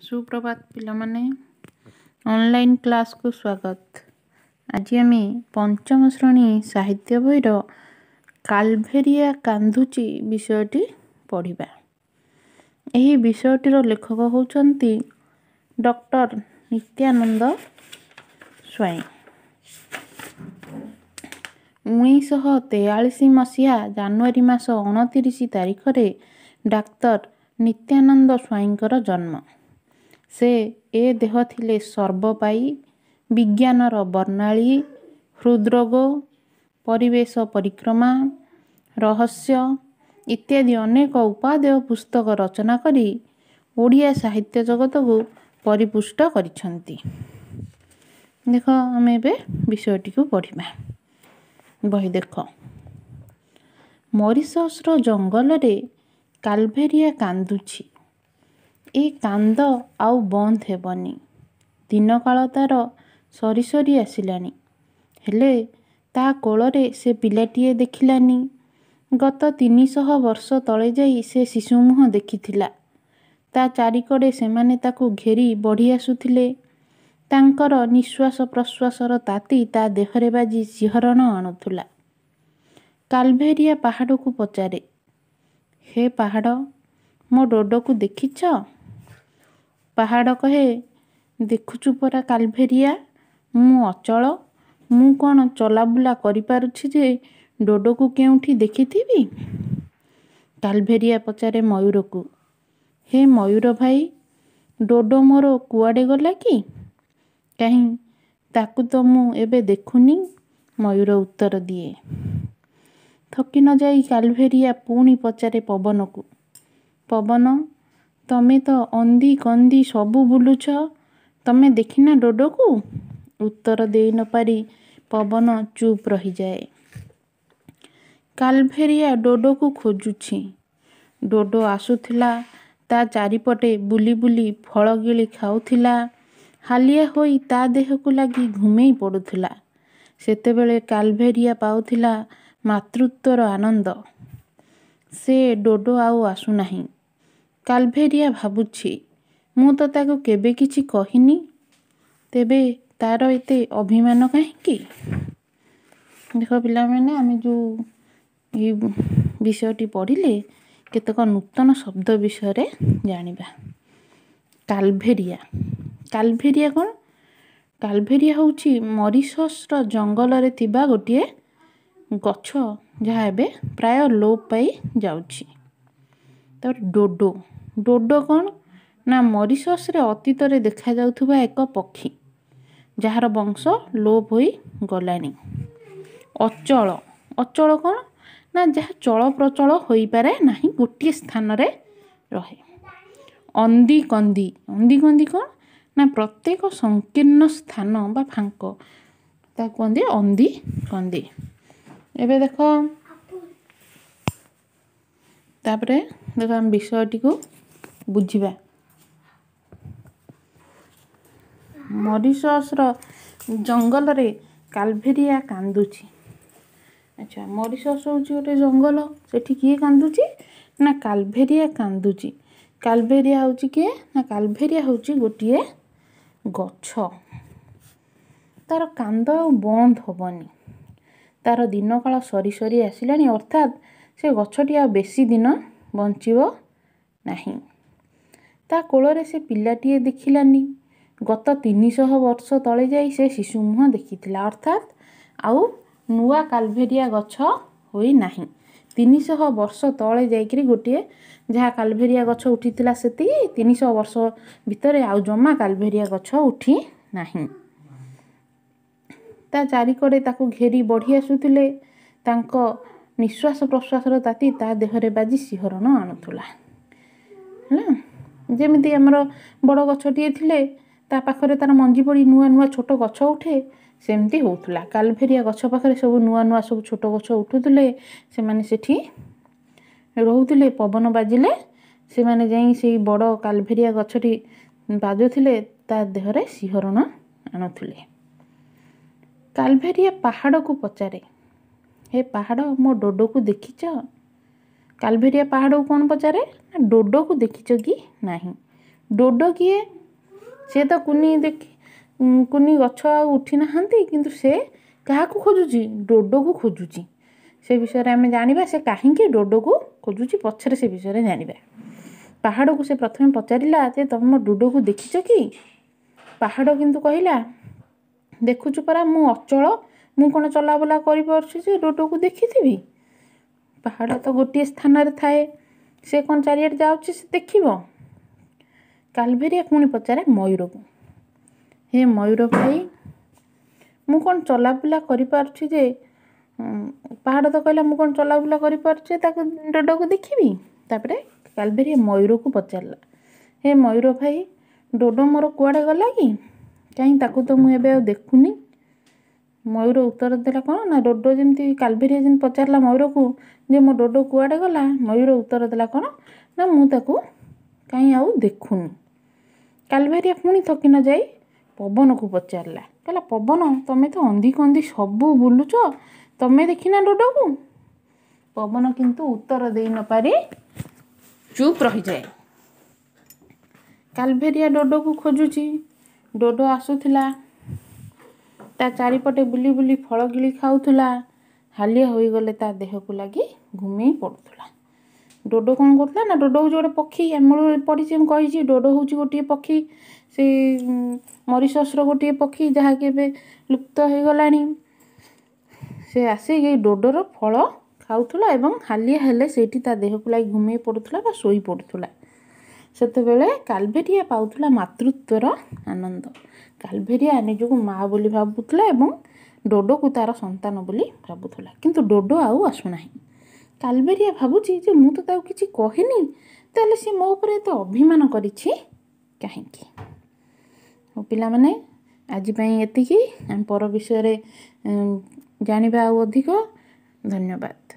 ସୁପ୍ରଭାତ ପିଲାମାନେ, ଅନଲାଇନ୍ କ୍ଲାସ୍କୁ ସ୍ୱାଗତ। ଆଜି ଆମେ ପଞ୍ଚମ ଶ୍ରେଣୀ ସାହିତ୍ୟ ବହିର କାଲଭେରିଆ କାନ୍ଧୁଛି ବିଷୟଟି ପଢ଼ିବା। ଏହି ବିଷୟଟିର ଲେଖକ ହେଉଛନ୍ତି ଡକ୍ଟର ନିତ୍ୟାନନ୍ଦ ସ୍ୱାଇଁ। 1943 ମସିହା ଜାନୁଆରୀ ମାସ 29 ତାରିଖରେ ଡାକ୍ତର ନିତ୍ୟାନନ୍ଦ ସ୍ୱାଇଁଙ୍କର ଜନ୍ମ। ସେ ଏ ଦେହ ଥିଲେ ସର୍ବପାଇ, ବିଜ୍ଞାନର ବର୍ଣ୍ଣାଳୀ, ହୃଦ୍ରୋଗ, ପରିବେଶ ପରିକ୍ରମା, ରହସ୍ୟ ଇତ୍ୟାଦି ଅନେକ ଉପାଦେୟ ପୁସ୍ତକ ରଚନା କରି ଓଡ଼ିଆ ସାହିତ୍ୟ ଜଗତକୁ ପରିପୁଷ୍ଟ କରିଛନ୍ତି। ଦେଖ, ଆମେ ଏବେ ବିଷୟଟିକୁ ପଢ଼ିବା। ବହି ଦେଖ। ମରିସସ୍ର ଜଙ୍ଗଲରେ କାଲଭେରିଆ କାନ୍ଦୁଛି। ଏ କାନ୍ଦ ଆଉ ବନ୍ଦ ହେବନି। ଦିନକାଳ ତା'ର ସରି ସରି ଆସିଲାଣି, ହେଲେ ତା କୋଳରେ ସେ ପିଲାଟିଏ ଦେଖିଲାନି। ଗତ 300 ବର୍ଷ ତଳେ ଯାଇ ସେ ଶିଶୁ ମୁହଁ ଦେଖିଥିଲା। ତା ଚାରିକଡ଼େ ସେମାନେ ତାକୁ ଘେରି ବଢ଼ି ଆସୁଥିଲେ। ତାଙ୍କର ନିଶ୍ୱାସ ପ୍ରଶ୍ୱାସର ତାତି ତା ଦେହରେ ବାଜି ଶିହରଣ ଆଣୁଥିଲା। କାଲଭେରିଆ ପାହାଡ଼କୁ ପଚାରେ, ହେ ପାହାଡ଼, ମୋ ଡୋଡୋକୁ ଦେଖିଛ? ପାହାଡ଼ କହେ, ଦେଖୁଛୁ ପରା କାଲଭେରିଆ, ମୁଁ ଅଚଳ। ମୁଁ କ'ଣ ଚଲାବୁଲା କରିପାରୁଛି ଯେ ଡୋଡୋକୁ କେଉଁଠି ଦେଖିଥିବି? କାଲଭେରିଆ ପଚାରେ ମୟୂରକୁ, ହେ ମୟୂର ଭାଇ, ଡୋଡୋ ମୋର କୁଆଡ଼େ ଗଲା କି? କାହିଁ, ତାକୁ ତ ମୁଁ ଏବେ ଦେଖୁନି। ମୟୂର ଉତ୍ତର ଦିଏ। ଥକି ନ ଯାଇ କାଲଭେରିଆ ପୁଣି ପଚାରେ ପବନକୁ, ପବନ, ତମେ ତ ଅନ୍ଦି କନ୍ଦି ସବୁ ବୁଲୁଛ, ତମେ ଦେଖିନା ଡୋଡୋକୁ? ଉତ୍ତର ଦେଇ ନପାରି ପବନ ଚୁପ୍ ରହିଯାଏ। କାଲଭେରିଆ ଡୋଡୋକୁ ଖୋଜୁଛି। ଡୋଡୋ ଆସୁଥିଲା, ତା ଚାରିପଟେ ବୁଲି ବୁଲି ଫଳ ଗିଳି ଖାଉଥିଲା, ହାଲିଆ ହୋଇ ତା ଦେହକୁ ଲାଗି ଘୁମେଇ ପଡ଼ୁଥିଲା। ସେତେବେଳେ କାଲଭେରିଆ ପାଉଥିଲା ମାତୃତ୍ୱର ଆନନ୍ଦ। ସେ ଡୋଡୋ ଆଉ ଆସୁନାହିଁ। କାଲଭେରିଆ ଭାବୁଛି, ମୁଁ ତ ତାକୁ କେବେ କିଛି କହିନି, ତେବେ ତା'ର ଏତେ ଅଭିମାନ କାହିଁକି? ଦେଖ ପିଲାମାନେ, ଆମେ ଯେଉଁ ଏଇ ବିଷୟଟି ପଢ଼ିଲେ, କେତେକ ନୂତନ ଶବ୍ଦ ବିଷୟରେ ଜାଣିବା। କାଲଭେରିଆ। କାଲଭେରିଆ କ'ଣ? କାଲଭେରିଆ ହେଉଛି ମରିସସ୍ର ଜଙ୍ଗଲରେ ଥିବା ଗୋଟିଏ ଗଛ, ଯାହା ଏବେ ପ୍ରାୟ ଲୋପ ପାଇ ଯାଉଛି। ତାପରେ ଡୋଡୋ। ଡୋଡୋ କ'ଣ ନା ମରିସସ୍ରେ ଅତୀତରେ ଦେଖାଯାଉଥିବା ଏକ ପକ୍ଷୀ, ଯାହାର ବଂଶ ଲୋପ ହୋଇ ଗଲାଣି। ଅଚଳ। ଅଚଳ କ'ଣ ନା ଯାହା ଚଳପ୍ରଚଳ ହୋଇପାରେ ନାହିଁ, ଗୋଟିଏ ସ୍ଥାନରେ ରହେ। ଅନ୍ଦି କନ୍ଦି। ଅନ୍ଦି କନ୍ଦି କ'ଣ ନା ପ୍ରତ୍ୟେକ ସଂକୀର୍ଣ୍ଣ ସ୍ଥାନ ବା ଫାଙ୍କ, ତାକୁ କୁହନ୍ତି ଅନ୍ଦି କନ୍ଦି। ଏବେ ଦେଖ, ତାପରେ ଦେଖ, ଆମେ ବିଷୟଟିକୁ ବୁଝିବା। ମରିସସ୍ର ଜଙ୍ଗଲରେ କାଲଭେରିଆ କାନ୍ଦୁଛି। ଆଚ୍ଛା, ମରିସସ୍ ହେଉଛି ଗୋଟେ ଜଙ୍ଗଲ। ସେଠି କିଏ କାନ୍ଦୁଛି ନା କାଲଭେରିଆ କାନ୍ଦୁଛି। କାଲଭେରିଆ ହେଉଛି କିଏ ନା କାଲଭେରିଆ ହେଉଛି ଗୋଟିଏ ଗଛ। ତା'ର କାନ୍ଦ ଆଉ ବନ୍ଦ ହେବନି। ତା'ର ଦିନକାଳ ସରି ସରି ଆସିଲାଣି, ଅର୍ଥାତ୍ ସେ ଗଛଟି ଆଉ ବେଶୀ ଦିନ ବଞ୍ଚିବ ନାହିଁ। ତା କୋଳରେ ସେ ପିଲାଟିଏ ଦେଖିଲାନି। ଗତ 300 ବର୍ଷ ତଳେ ଯାଇ ସେ ଶିଶୁ ମୁହଁ ଦେଖିଥିଲା, ଅର୍ଥାତ୍ ଆଉ ନୂଆ କାଲଭେରିଆ ଗଛ ହୋଇନାହିଁ। 300 ବର୍ଷ ତଳେ ଯାଇକରି ଗୋଟିଏ ଯାହା କାଲଭେରିଆ ଗଛ ଉଠିଥିଲା ସେତିକି, 300 ବର୍ଷ ଭିତରେ ଆଉ ଜମା କାଲଭେରିଆ ଗଛ ଉଠି ନାହିଁ। ତା ଚାରିକଡ଼େ ତାକୁ ଘେରି ବଢ଼ି ଆସୁଥିଲେ। ତାଙ୍କ ନିଶ୍ୱାସ ପ୍ରଶ୍ୱାସର ତାତି ତା ଦେହରେ ବାଜି ଶିହରଣ ଆଣୁଥିଲା। ହେଲା, ଯେମିତି ଆମର ବଡ଼ ଗଛଟିଏ ଥିଲେ ତା ପାଖରେ ତା'ର ମଞ୍ଜି ପଡ଼ି ନୂଆ ନୂଆ ଛୋଟ ଗଛ ଉଠେ, ସେମିତି ହେଉଥିଲା। କାଲଭେରିଆ ଗଛ ପାଖରେ ସବୁ ନୂଆ ନୂଆ ସବୁ ଛୋଟ ଗଛ ଉଠୁଥିଲେ, ସେମାନେ ସେଠି ରହୁଥିଲେ। ପବନ ବାଜିଲେ ସେମାନେ ଯାଇ ସେଇ ବଡ଼ କାଲଭେରିଆ ଗଛଟି ବାଜୁଥିଲେ, ତା ଦେହରେ ଶିହରଣ ଆଣୁଥିଲେ। କାଲଭେରିଆ ପାହାଡ଼କୁ ପଚାରେ, ହେ ପାହାଡ଼, ମୋ ଡୋଡୋକୁ ଦେଖିଛ? କାଲଭେରିଆ ପାହାଡ଼କୁ କ'ଣ ପଚାରେ ନା ଡୋଡୋକୁ ଦେଖିଛ କି ନାହିଁ। ଡୋଡୋ କିଏ? ସେ ତ କୁନି ଦେଖି କୁନି ଗଛ ଆଉ ଉଠି ନାହାନ୍ତି, କିନ୍ତୁ ସେ କାହାକୁ ଖୋଜୁଛି? ଡୋଡ଼ୋକୁ ଖୋଜୁଛି। ସେ ବିଷୟରେ ଆମେ ଜାଣିବା, ସେ କାହିଁକି ଡୋଡ଼ୋକୁ ଖୋଜୁଛି ପଛରେ ସେ ବିଷୟରେ ଜାଣିବା। ପାହାଡ଼କୁ ସେ ପ୍ରଥମେ ପଚାରିଲା ଯେ ତମେ ମୋ ଡୋଡ଼ୋକୁ ଦେଖିଛ କି? ପାହାଡ଼ କିନ୍ତୁ କହିଲା, ଦେଖୁଛୁ ପରା ମୁଁ ଅଚଳ, ମୁଁ କ'ଣ ଚଲାବୁଲା କରିପାରୁଛି ଯେ ଡୋଡ଼ୋକୁ ଦେଖିଥିବି? ପାହାଡ଼ ତ ଗୋଟିଏ ସ୍ଥାନରେ ଥାଏ, ସେ କ'ଣ ଚାରିଆଡ଼େ ଯାଉଛି ସେ ଦେଖିବ? କାଲଭେରିଆ ପୁଣି ପଚାରେ ମୟୂରକୁ, ହେ ମୟୂର ଭାଇ, ମୁଁ କ'ଣ ଚଲାବୁଲା କରିପାରୁଛି ଯେ, ପାହାଡ଼ ତ କହିଲା ମୁଁ କ'ଣ ଚଲାବୁଲା କରିପାରୁଛି ତାକୁ ଡୋଡ଼ୋକୁ ଦେଖିବି? ତାପରେ କାଲଭେରିଆ ମୟୂରକୁ ପଚାରିଲା, ହେ ମୟୂର ଭାଇ, ଡୋଡ଼ୋ ମୋର କୁଆଡ଼େ ଗଲା କି? କାହିଁ ତାକୁ ତ ମୁଁ ଏବେ ଆଉ ଦେଖୁନି। ମୟୂର ଉତ୍ତର ଦେଲା କ'ଣ ନା, ଡୋଡ଼ୋ ଯେମିତି କାଲଭେରିଆ ଯେମିତି ପଚାରିଲା ମୟୂରକୁ ଯେ ମୋ ଡୋଡ଼ୋ କୁଆଡ଼େ ଗଲା, ମୟୂର ଉତ୍ତର ଦେଲା କ'ଣ ନା, ମୁଁ ତାକୁ କାହିଁ ଆଉ ଦେଖୁନି। କାଲଭେରିଆ ପୁଣି ଥକି ନ ଯାଇ ପବନକୁ ପଚାରିଲା, କହିଲା ପବନ, ତମେ ତ ଅନ୍ଧି କନ୍ଧି ସବୁ ବୁଲୁଛ, ତମେ ଦେଖିନା ଡୋଡ଼ୋକୁ? ପବନ କିନ୍ତୁ ଉତ୍ତର ଦେଇ ନପାରି ଚୁପ୍ ରହିଯାଏ। କାଲଭେରିଆ ଡୋଡ଼ୋକୁ ଖୋଜୁଛି। ଡୋଡ଼ୋ ଆସୁଥିଲା, ତା ଚାରିପଟେ ବୁଲି ବୁଲି ଫଳ ଗିଳି ଖାଉଥିଲା, ହାଲିଆ ହୋଇଗଲେ ତା ଦେହକୁ ଲାଗି ଘୁମେଇ ପଡ଼ୁଥିଲା। ଡୋଡ଼ୋ କ'ଣ କରୁଥିଲା ନା, ଡୋଡ଼ୋ ହେଉଛି ଗୋଟେ ପକ୍ଷୀ। ମୂଳରୁ ପଢ଼ିଛି, ମୁଁ କହିଛି, ଡୋଡ଼ୋ ହେଉଛି ଗୋଟିଏ ପକ୍ଷୀ, ସେ ମରିସସ୍ର ଗୋଟିଏ ପକ୍ଷୀ ଯାହାକି ଏବେ ଲୁପ୍ତ ହେଇଗଲାଣି। ସେ ଆସିକି ଡୋଡ଼ୋର ଫଳ ଖାଉଥିଲା ଏବଂ ହାଲିଆ ହେଲେ ସେଇଠି ତା ଦେହକୁ ଲାଗି ଘୁମେଇ ପଡ଼ୁଥିଲା ବା ଶୋଇ ପଡ଼ୁଥିଲା। ସେତେବେଳେ କାଲଭେରିଆ ପାଉଥିଲା ମାତୃତ୍ୱର ଆନନ୍ଦ। କାଲଭେରିଆ ନିଜକୁ ମା ବୋଲି ଭାବୁଥିଲା ଏବଂ ଡୋଡ଼ୋକୁ ତାର ସନ୍ତାନ ବୋଲି ଭାବୁଥିଲା। କିନ୍ତୁ ଡୋଡ଼ୋ ଆଉ ଆସୁନାହିଁ। କାଲଭେରିଆ ଭାବୁଛି ଯେ ମୁଁ ତ ତାକୁ କିଛି କହିନି, ତାହେଲେ ସେ ମୋ ଉପରେ ଏତେ ଅଭିମାନ କରିଛି କାହିଁକି? ହଉ ପିଲାମାନେ, ଆଜି ପାଇଁ ଏତିକି। ଆମେ ପର ବିଷୟରେ ଜାଣିବା ଆଉ ଅଧିକ। ଧନ୍ୟବାଦ।